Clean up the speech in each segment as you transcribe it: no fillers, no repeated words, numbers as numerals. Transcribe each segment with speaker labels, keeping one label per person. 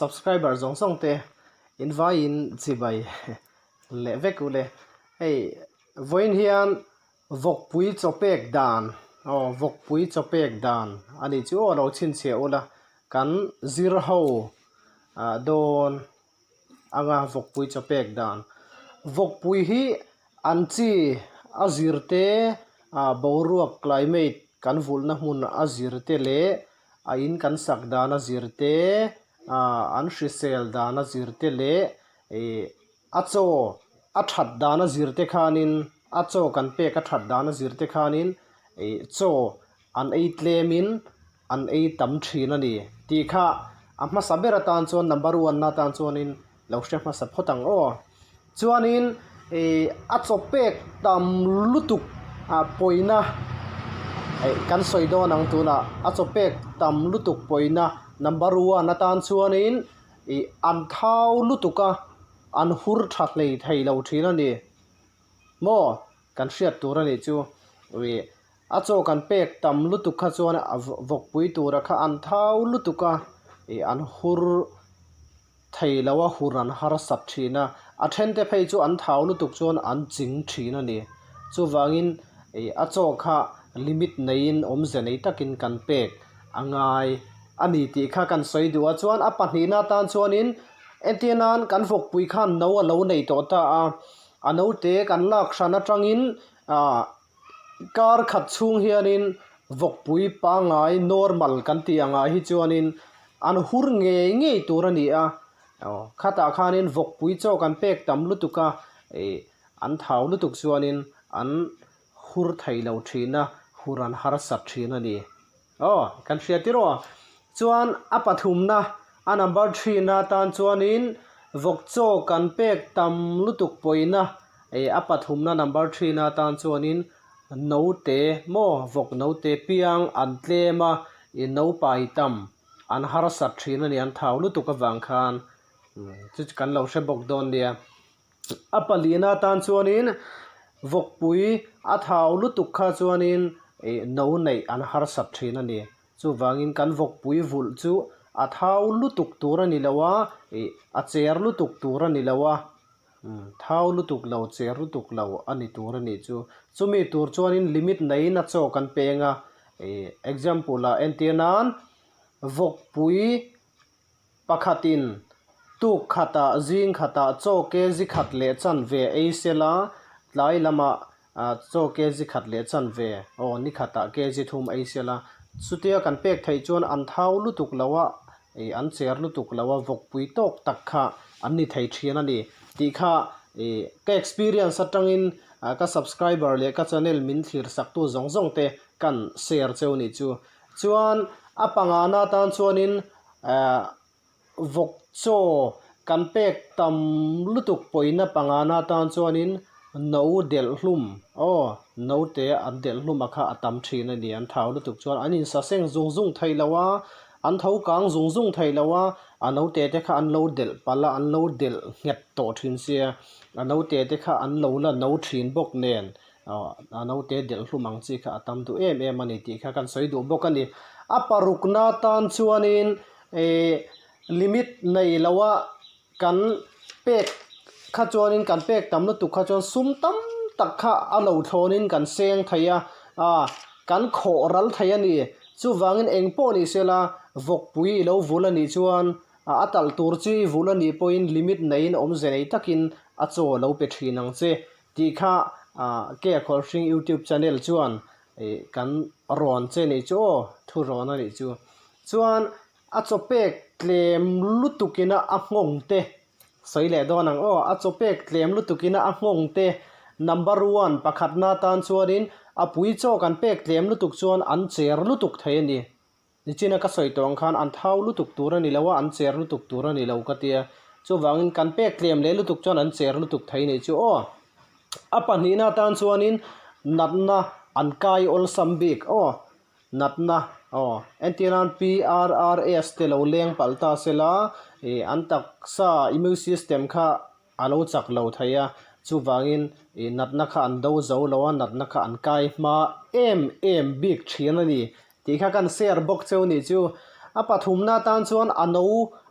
Speaker 1: Subscriber zawng zawng te in vaiin chibai leh vek u le. Hei vawiin hian vawkpui chaw pek dan aw vawkpui chaw pek dan a nih chu aw lo chhinchhiah ula kan zir ho ah dawn anga vawkpui chaw pek dan. Vawkpui hi an chi a zir te ah boruak climate kan vulhna hmun a zir te leh a in kan sak dan a zir te ah an hrisel dan a zir te leh ih a chaw a that dan a zir te khanin a chaw kan pek a that dan a zir te khanin ih chaw an ei tlemin an ei tam thin a ni tih kha a hmasa ber atan chuan number one na atan chuanin lo hre hmasa phawt ang aw. Chuanin ih a chaw pek tam lutuk ah pawina eh kan sawi dawn ang tunah a chaw pek tam lutuk pawina number one atan chuanin ih an thau lutuk a an hur tha hlei thei lo thin a ni maw kan hriat tur a nih chu ih a chaw kan pek tam lutuk kha chuan a vawkpui tura kha an thau lutuk a ih an hur thei lo a hur an harsat thin a, a thente phei chu an thau lutuk chuan an ching thin a ni. Chuvangin ih a chaw kha limit neiin awmze nei takin kan pek a ngai a ni tih kha kan sawi duh a. Chuan a pahnihna atan chuanin entir nan kan vawkpui khan no a lo nei tawh ta a, a note kan lak hran atangin ah kar khat chhung hianin vawkpui pangngai normal kan tih angah hi chuanin an hur ngei ngei tur a ni a, aw khatah khanin vawkpui chaw kan pek tam lutuk a, ih an thau lutuk chuanin an hur thei lo thin a, hur an harsat thin a ni. Aw, kan hria tir aw. Chuan a pathumna, a number three-na atan chuanin vawk chaw kan pek tam lutuk pawina eh a pathumna number three-na atan chuanin note maw vawk note piang an tlem a, ih no pai tam an harsat thin a ni, an thau lutuk avang khan chu chu kan lo hre bawk dawn nia. A palina atan chuanin vawkpui a thau lutuk kha chuanin ih no neih an harsat thin a ni. Chuvangin kan vawkpui vulh chu a thau lutuk tur a ni lo a, ih a cher lutuk tur a ni lo a, thau lutuk lo cher lutuk lo a ni tur a nih chu. Chumi tur chuanin limit neiin a chaw kan peng a, ih example ah entir nan vawkpui Pakhatin, Tuk khatah zing khatah chaw kg khat leh chanve ei sela, tlai lamah chaw kg khat leh chanve, aw, ni khatah kg thum ei sela. Chutia kan pek theih chuan an thau lutuk lo a, ih an cher lutuk lo a, vawkpui tawk tak kha an ni thei thin a ni tih kha ih ka experience atangin ka subscriber leh ka channel min thlir saktu zawng zawng te kan share cheu nih chu. Chuan a pangana atan chuanin Ehh vawk chaw kan pek tam lutuk pawina pangana atan chuanin no delh hlum aw no te an delh hlum a kha a tam thin a ni an thau lutuk chuan an insa seng zung zung thei lo a an tho kang zung zung thei lo a a note te kha an lo delh palh a an lo delh nghet tawh thin sia a note te kha an lo la no thin bawk nen A naute delh hlum ang chi kha a tam duh em em a ni tih kha kan sawi duh bawk a ni. A parukna tan chuanin ih limit nei loa kan pek kha chuanin kan pek tam lutuk kha chuan sum tam tak kha a lo thlawnin kan seng thei a, ah kan khawh ral thei a ni. Chuvangin eng pawh ni sela vawkpui i lo vul a nih chuan a talh tur chi i vul a nih pawhin limit neiin awmze nei takin a chaw lo pe thin ang che. Tih kha Ke Khawlhring YouTube channel chuan kan rawn che nih chu aw, thu rawn a nih chu. Chuan a chaw pek tlem lutuk ina a nghawng te sawi leh dawn ang aw, a chaw pek tlem lutuk ina a nghawng te number one pakhatna tan chuanin a pui chaw kan pek tlem lutuk chuan an cher lutuk thei a ni. Nichina ka sawi tawh ang khan an thau lutuk tur a ni lo a, an cher lutuk tur a ni lo ka ti a. Chuvangin kan pek tlem leh lutuk chuan an cher lutuk thei nih chu aw. A pahnihna atan chuanin natna an kai awlsam bik aw. Natna aw. Entir nan PRRS te lo leng palh ta sela ih an taksa immune system kha A lo chak lo thei a, chuvangin ih natna kha an do zo lo a, natna kha an kai hma em em bik thin a ni tih kha kan share bawk cheu nih chu. A pathumna atan chuan a no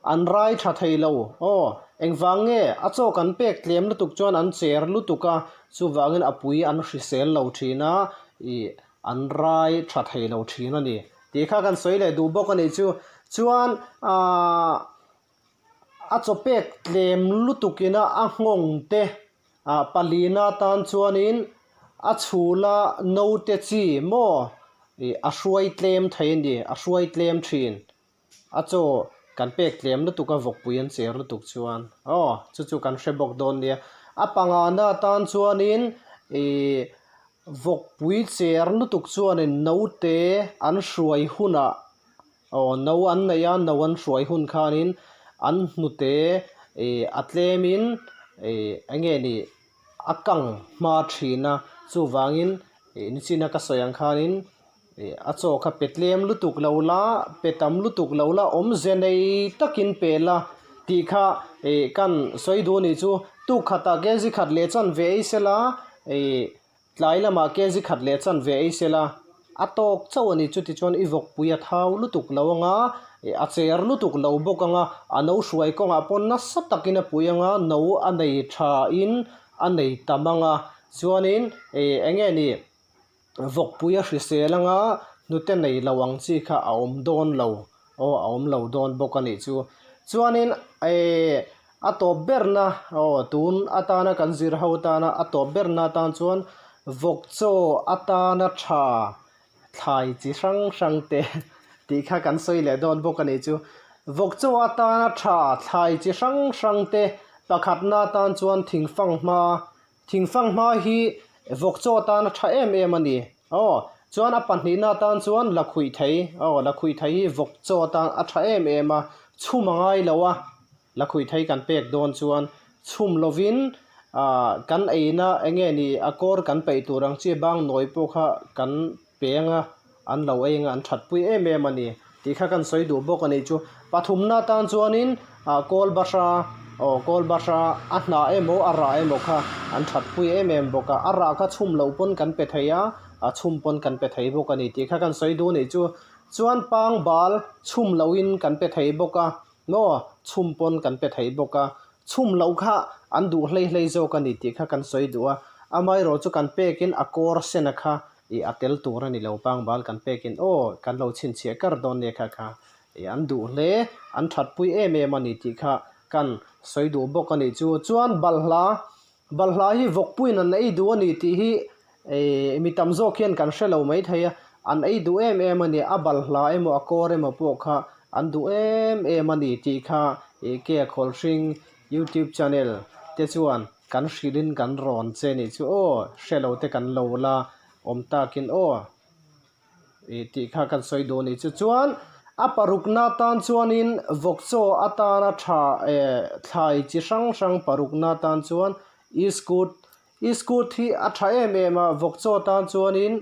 Speaker 1: an rai tha thei lo. Aw, engvang nge? A chaw kan pek tlem lutuk chuan an cher lutuk a, chuvangin a pui an hrisel lo thin a, ih an rai tha thei lo thin a ni. Tih kha kan sawi leh duh bawk a nih chu. Chuan aah a chaw pek tlem lutukina a nghawng te ah palina tan chuanin a chhula naute chi maw ih a hruai tlem thei a ni, a hruai tlem thin. A chaw kan pek tlem lutuk a vawkpui an cher lutuk chuan aw chu chu kan hre bawk dawn nia. A pangana tan chuanin ih vawkpui cher lutuk chuanin naute an hruai hunah aw no an neih a no an hruai hun khanin an hnute ih a tlemin ih eng nge ni a kang hma thin a chuvangin ih nichina ka sawi ang khanin Ih a chaw kha pe tlem lutuk lo la, pe tam lutuk lo la, awmze nei takin pe la tih kha ih kan sawi duh anih chu. Tuk khatah kg khat leh chanve ei sela, ih tlai lamah kg khat leh chanve ei sela a tawk chauh anih chu tichuan i vawkpui a thau lutuk lo anga, ih a cher lutuk lo bawk anga, a no hruai kawngah pawh nasa takin a pui anga, no a nei thain a nei tam anga, chuanin ih eng nge ni. Vawkpui a hrisel anga hnute nei lo ang chi kha a awm dawn lo aw a awm lo dawn bawk a nih chu. Chuanin eh a tawp berna aw tun atana kan zir ho tana a tawp berna atan chuan vawk chaw atana tha thlai chi hrang hrang te tih kha kan sawi leh dawn bawk a nih chu. Vawk chaw atana tha thlai chi hrang hrang te pakhatna atan chuan thingfang hma Thingfang hma hi vawk chaw atan a tha em em a ni. Aw, chuan a pahnihna atan chuan lakhuih thei. Aw, lakhuih thei hi vawk chaw atan a tha em em a, chhum a ngai lo a, lakhuih thei kan pek dawn chuan chhum lovin ah kan eina eng nge ni a kawr kan peih tur ang chi bang nawi pawh kha kan peng a, an lo ei anga an thatpui em em a ni tih kha kan sawi duh bawk a nih chu. Pathumna tan chuanin ah kawl bahra aw kawl bahra a hnah emaw a rah emaw kha an thatpui em em bawk a, a rah kha chhum loh pawn kan pe thei a, a chhum pawn kan pe thei bawk a ni tih kha kan sawi duh a nih chu. Chuan pangbal chhum lohin kan pe thei bawk a, maw chhum pawn kan pe thei bawk a, chhum loh kha an duh hlei hlei zawk a ni tih kha kan sawi duh a, amaherawh chu kan pekin a kawr sena kha Ih a tel tur a ni lo pangbal kan pekin aw kan lo chhinchhiah kar dawn nia kha kha ih an duh hle an thatpui em em a ni tih kha kan sawi duh bawk a nih chu. Chuan balhla balhla hi vawkpuiin an ei duh a ni tih hi ih mi tam zawk hian kan hre lo mai thei a, an ei duh em em a ni a balhla emaw a kawr emaw pawh kha an duh em em a ni tih kha ih ke a khawlhring youtube channel te chuan Kan hrilhin kan rawn che nih chu aw, hre lo te kan lo la awm takin aw ih tih kha kan sawi duh nih chu. Chuan a parukna tan chuanin vawk chaw atana tha eh thlai chi hrang hrang parukna tan chuan iskut, iskut hi a tha em em a, vawk chaw tan chuanin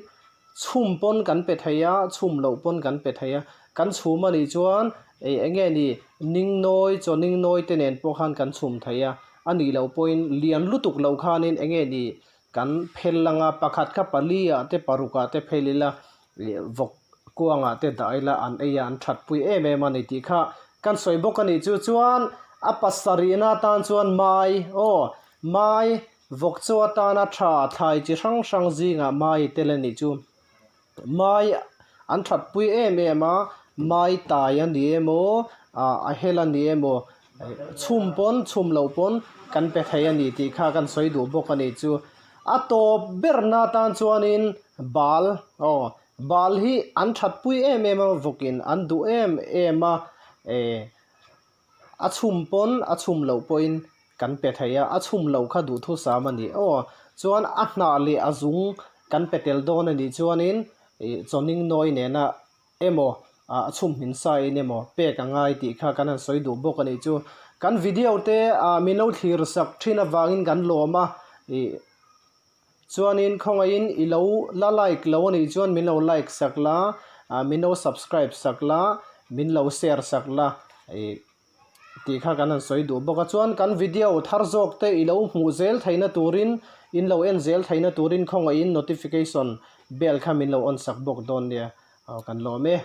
Speaker 1: Chhum pawn kan pe thei a, chhum loh pawn kan pe thei a. Kan chhum a nih chuan eng enge ni ningnawi chaw ningnawi te nen pawh khan kan chhum thei a. A nih loh pawhin lian lutuk loh khanin eng nge ni kan phel anga pakhat kha pali ah te paruk ah te phel ila ih vawk kuang ah te dah ila an ei a an that pui em em a ni tih kha kan sawi bawk a nih chu. Chuan a pasarihna atan chuan mai aw mai Vawk chaw atana tha thlai chi hrang hrang zingah mai tel a nih chu. Mai an thatpui em em a, mai tai a ni emaw, a hel a ni emaw, chhum pawn chhum loh pawn kan pe thei a ni tih kha kan sawi duh bawk a nih chu. A tawp berna atan chuanin bal aw bal hi an thatpui em em a, vawkin an duh em em a, eh A chhum pawn a chhum loh pawhin kan pe thei a, a chhum loh kha duhthusam a ni aw. Chuan a hnah leh a zung kan pe tel dawn a nih chuanin ih chawning nawi nena emaw a chhum hmin sa in emaw pek a ngai tih kha kan han sawi duh bawk a nih chu. Kan video te ah min lo thlir sak thin avangin kan lawm a ih Chuanin khawngaihin i lo la like lo anih chuan min lo like sak la, min lo subscribe sak la, min lo share sak la ih tih kha kan han sawi duh bawk a. Chuan kan video thar zawk te i lo hmuh zel theihna turin in lo en zel theihna turin khawngaihin notification bell kha min lo on sak bawk dawn nia. Aw kan lawm e.